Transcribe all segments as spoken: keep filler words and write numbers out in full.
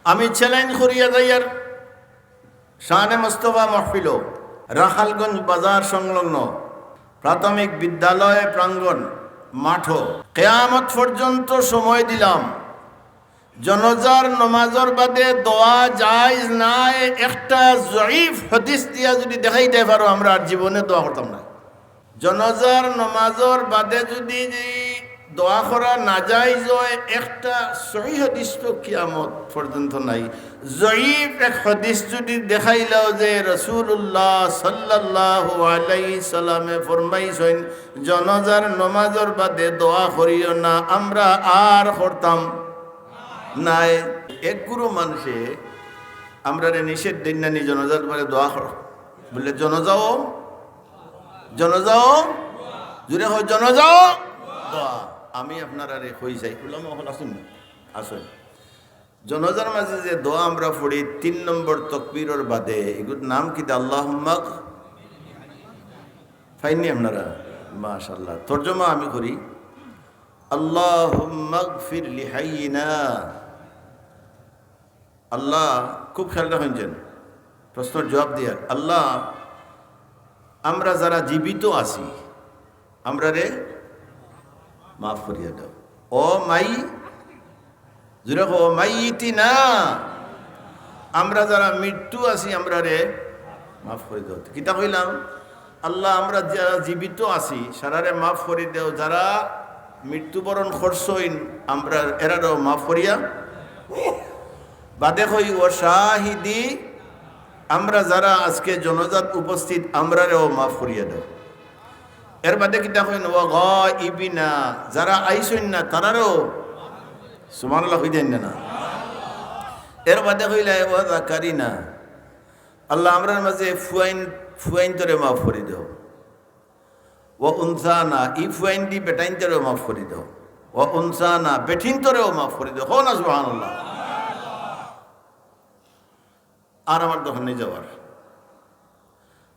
আমি চ্যালেঞ্জ করিয়া যাইয়ার শানে মোস্তফা মহফিলো, রাখালগঞ্জ বাজার সংলগ্ন প্রাথমিক বিদ্যালয় প্রাঙ্গণ মাঠো কিয়ামত পর্যন্ত সময় দিলাম। জনাজার নমাজর বাদে দোয়া জায়েজ নায়, একটা জয়ীফ হাদিস দিয়া যদি দেখাইতে পারো, আমরা আর জীবনে দোয়া করতাম না। জনাজার নমাজর বাদে যদি দোয়া করা নাজায়েজ অয়, একটা সহি হাদিস তো কিয়ামত পর্যন্ত নাই। জয়ীফ এক হাদিস যদি দেখাইলাও যে রাসূলুল্লাহ সাল্লাল্লাহু আলাইহি সাল্লামে ফরমাইছইন, জনাজার নমাজর বাদে দোয়া করিও না, আমরা আর করতাম নায়। এক গুরু মানষে আমরারে নিষেধ দেইন না নি জনাজার বাদে দোয়া করো, বুলে জনাজাও জনাজাও, জুরে কও, জনাজাও দোয়া। আমি আপনারারে কই যাই, উলামা অকল আছইন নি? আছইন। জনাজার মাঝে যে দোয়া আমরা পড়ি তিন নম্বর তকবীরর বাদে, এগুর নাম কিতা? আল্লাহুম্মা, পাইন নি আপনারা? মাশাআল্লাহ। তর্জমা আমি করি, আল্লাহুম্মাগফির লিহাইয়িনা। আল্লাহ, খুব খেয়াল রাখইন যেন, প্রশ্নর জবাব দিয়ার। আল্লাহ, আমরা যারা জীবিত আছি, আমরারে মাফ করিয়া দাও। ও মাই, জুরে কও, মাইয়িতিনা, আমরা যারা মৃত্যু আছি, আমরারে মাফ করি দাও। কিতা কইলাম? আল্লাহ, আমরা যারা জীবিত আছি, সারারে মাফ করি দেও। যারা মৃত্যুবরণ করছইন, আমরা এরারেও মাফ করিয়া। বাদে কই, ও শাহিদি, আমরা যারা আজকে জনাজাত উপস্থিত, আমরারেও মাফ করিয়া দেও। এর বাদে কিতা কইন? ও গাইবিনা, যারা আইছইন না, তারারেও। সুবহানাল্লাহ কই দেন না? এর বাদে কইলা, ও যাকারিনা, আল্লাহ, আমরার মাঝে ফুয়াইন, ফুয়াইনতরে মাফ করি দেও। ও উনসানা, ই ফুয়াইন দি বেটাইনতরেও মাফ করি দেও। ও উনসানা, বেটিনতরেও মাফ করি দেও। কও না সুবহানাল্লাহ। আর আমার দোকানে যাওয়ার।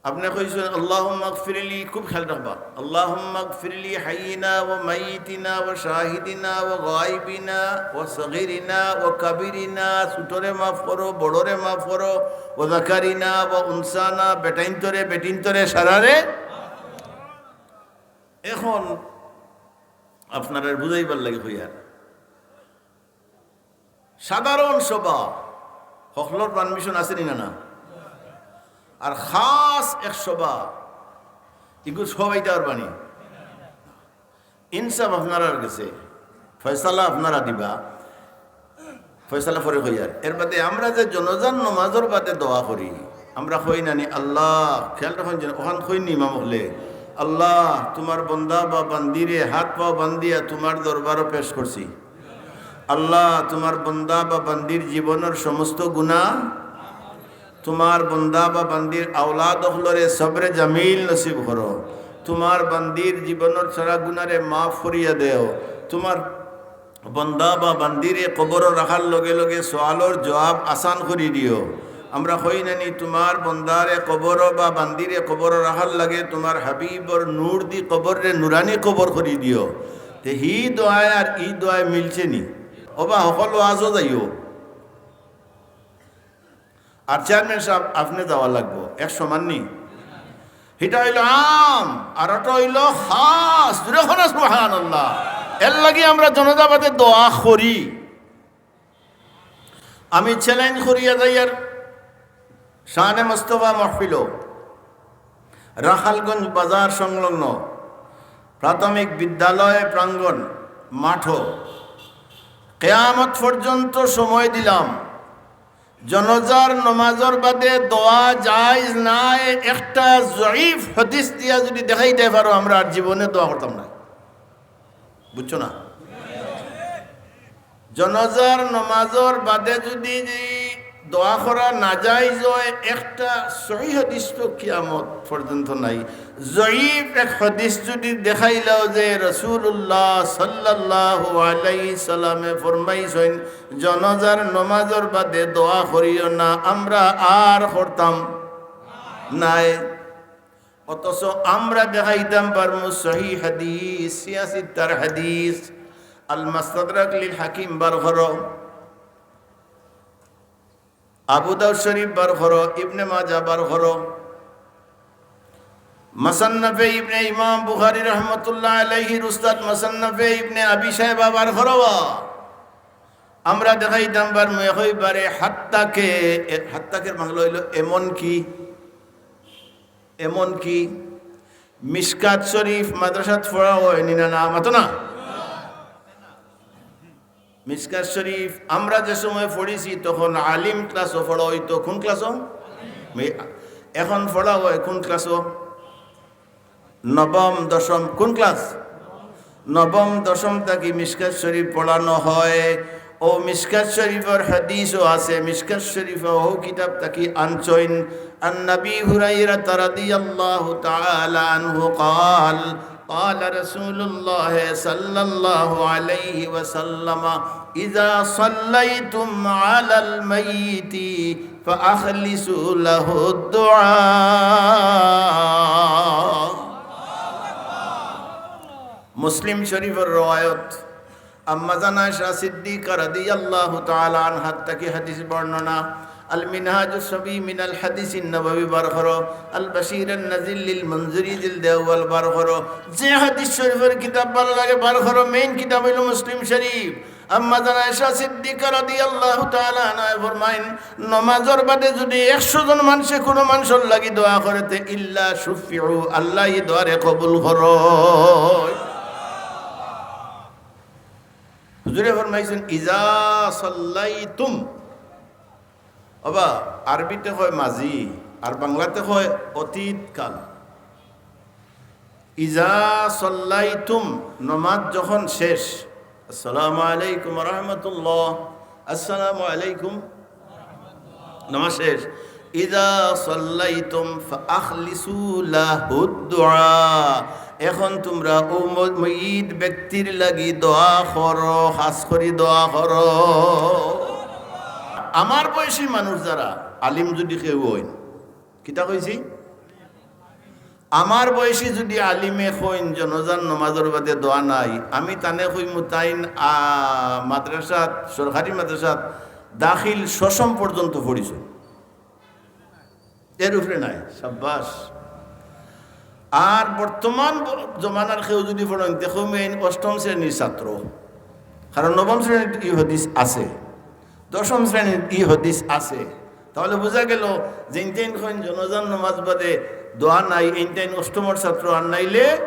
আপনে কইছইন, আল্লাহুম্মাগফিরলি, খুব খেয়াল রাখবা। আল্লাহুম্মাগফিরলি হাইয়িনা ওয়া মাইয়িতিনা ওয়া শাহিদিনা ওয়া গাইবিনা ওয়া সগীরিনা ওয়া কাবীরিনা, ছোটরে মাফ করো, বড়রে মাফ করো, ওয়া যাকারিনা ওয়া উনসানা, বেটাইনতরে, বেটিনতরে, সারারে। এখন আপনারারে বুঝাইবার লাগি কইয়ার, সাধারণ সভা, হকলর পারমিশন আছে নি না? না। আর খাস এক সভা, ইগু সবাই দেওয়ার বাণী। ইনসাফ আপনারার গেছে, ফয়সালা আপনারা দিবা, ফয়সালা পরে কইয়ার। এর বাদে আমরা যে জনাজার নমাজর বাদে দোয়া করি, আমরা কই না নি, আল্লাহ, খেয়াল রাখইন যেন, ওখান কই নি ইমাম অকলে, আল্লাহ, তুমার বন্দা বা বান্দিরে হাত পাও বান্দিয়া তুমার দরবারো পেশ করছি। আল্লাহ, তুমার বন্দা বা বান্দির জীবনর সমস্ত গুনাহ, তুমার বন্দা বা বান্দির আওলাদ অকলরে সবরে জামিল নসিব করো। তুমার বান্দির জীবনর সারা গুনারে মাফ করিয়া দেও। তুমার বন্দা বা বান্দিরে কবরো রাখার লগে লগে সওয়ালর জবাব আসান করি দিও। আমরা কই না নি, তুমার বন্দারে কবরো বা বান্দিরে কবরো রাখার লাগি তুমার হাবিবর নূর দি কবররে নুরানি কবর করি দিও। তে হি দোয়ায় আর ই দোয়ায় মিলছে নি? ওবা হকল ওয়াজো যাইও। আর চেয়ারম্যান সাব, আপনে যাওয়া লাগবো, এক সমান নি? হিটা অইলো আম, আর ওটা অইলো খাস। জুরে কও না সুবহানাল্লাহ। এর লাগি আমরা জনাজা বাদে দোয়া করি। আমি চ্যালেঞ্জ করিয়া যাইয়ার শানে মোস্তফা মহফিলো, রাখালগঞ্জ বাজার সংলগ্ন প্রাথমিক বিদ্যালয় প্রাঙ্গণ মাঠো কিয়ামত পর্যন্ত সময় দিলাম। জনাজার নমাজর বাদে দোয়া জায়েজ নায়, একটা জয়ীফ হাদিস দিয়া যদি দেখাইতে পারো, আমরা আর জীবনে দোয়া করতাম না। বুঝছো না? জনাজার নমাজর বাদে যদি দোয়া করা নাজায়েজ অয়, একটা সহি হাদিস তো কিয়ামত পর্যন্ত নাই। জয়ীফ এক হাদিস যদি দেখাইলাও যে রাসূলুল্লাহ সাল্লাল্লাহু আলাইহি সাল্লামে ফরমাইছইন, জনাজার নমাজর বাদে দোয়া করিও না, আমরা আর করতাম নায়। অথচ আমরা দেখাইতাম পারমু সহি হাদিস, সিয়াসিত্তার হাদিস, আল মুস্তাদরাক লিল হাকিম বার করো। আবু দাউদ শরীফ বার করো, ইবনে মাজাহ বার করো, মুসান্নাফে ইবনে ইমাম বুখারী রহমতুল্লাহ আলাইহির উস্তাদ মুসান্নাফে ইবনে আবি শাইবা বার করো। আমরা দেখাইতাম বার মুয়ে কইবারে হাত্তাকে, এ, হাত্তাকের বাংলা অইলো এমন কি, এমন কি। মিশকাত শরীফ মাদ্রাসাত পড়া অয়নি না, না, মাতো না? মিশকাত শরীফ আমরা যে সময় পড়ছি তখন আলিম ক্লাসও পড়া অইতো। কোন ক্লাসও? মি-, এখন পড়া অয় কোন ক্লাসও? নবম, দশম। কোন ক্লাস? নবম, দশম থাকি মিশকাত শরীফ পড়ানো হয়। অউ মিশকাত শরীফর হাদিসও আছে, মিশকাত শরীফ অউ কিতাব থাকি আনছইন। عن أبي هريرة رضي الله تعالى عنه قال: قال رسول الله صلى الله عليه وسلم: إذا صليتم على الميت فأخلصوا له الدعاء. মুসলিম শরীফর রওয়ায়ত। আম্মা জান আয়েশা সিদ্দিকা রাদিয়াল্লাহু তাআলা আনহা থাকি হাদিস বর্ণনা। আল মিনহাজুস সাবি মিনাল হাদিসিন নববী বার করো, আল বাশিরুন নাজির লিল মুনজিরি জিলদে আউয়াল বার করো। যে হাদিস শরীফর কিতাব ভালা লাগে বার করো, মেইন কিতাব অইলো মুসলিম শরীফ। আম্মা জান আয়েশা সিদ্দিকা রাদিয়াল্লাহু তাআলা আনহা ফরমাইন, নমাজর বাদে যুদি একশো জন মানষে কুনু মানষর লাগি দোয়া করে, তে ইল্লা শুফিউ, আল্লায় ই দোয়ারে কবুল করইন। হুজুরে ফরমাইছইন, "ইজা সাল্লাইতুম।" ওবা, আরবিতে কয় মাজি, আর বাংলাতে কয় অতীত কাল। "ইজা সাল্লাইতুম", নমাজ যখন শেষ, "আসসালামু আলাইকুম ওয়া রাহমাতুল্লাহ, আসসালামু আলাইকুম।" নমাজ শেষ। "ইজা সাল্লাইতুম ফাআখলিসু লাহুদ দুআ।" এখন তুমরা অউ ম-, ময়িত ব্যক্তির লাগি দোয়া করো, খাছ করি দোয়া করো। আমার বয়সী মানুষ যারা, আলিম যুদি কেউ অইন, কিতা কইছি? আমার বয়সী যুদি আলিমে কইন জনাজার নমাজর বাদে দোয়া নাই, আমি তানে কইমু তাইন, আ, মাদ্রাসাত, সরকারি মাদ্রাসাত দাখিল শষম পর্যন্ত পড়ছইন, এর উপরে নাই। সাব্বাস। আর বর্তমান ব-, জমানার কেউ যুদি পড়ইন, তে কইমু এইন অষ্টম শ্রেণীর ছাত্র, কারণ নবম শ্রেণীত ই হাদিস আছে, দশম শ্রেণীত ই হাদিস আছে। তাহলে বুঝা গেল যে ইনতাইন কইন জনাজার নমাজ বাদে দোয়া নাই, ইনতাইন অষ্টমর ছাত্র, আর নাইলে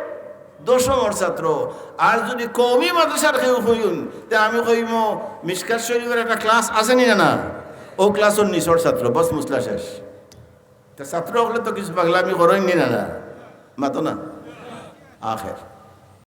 দশমর ছাত্র। আর যুদি কওমি মাদ্রাসার কেউ কইন, তে আমি কইমু, মিশকাত শরীফর একটা ক্লাস আছে নি না? অউ ক্লাসর নিচর ছাত্র, বস, মুসলা শেষ। তে ছাত্র অকলে তো কিছু পাগলামি করইন নি না? মাতো না? আখের।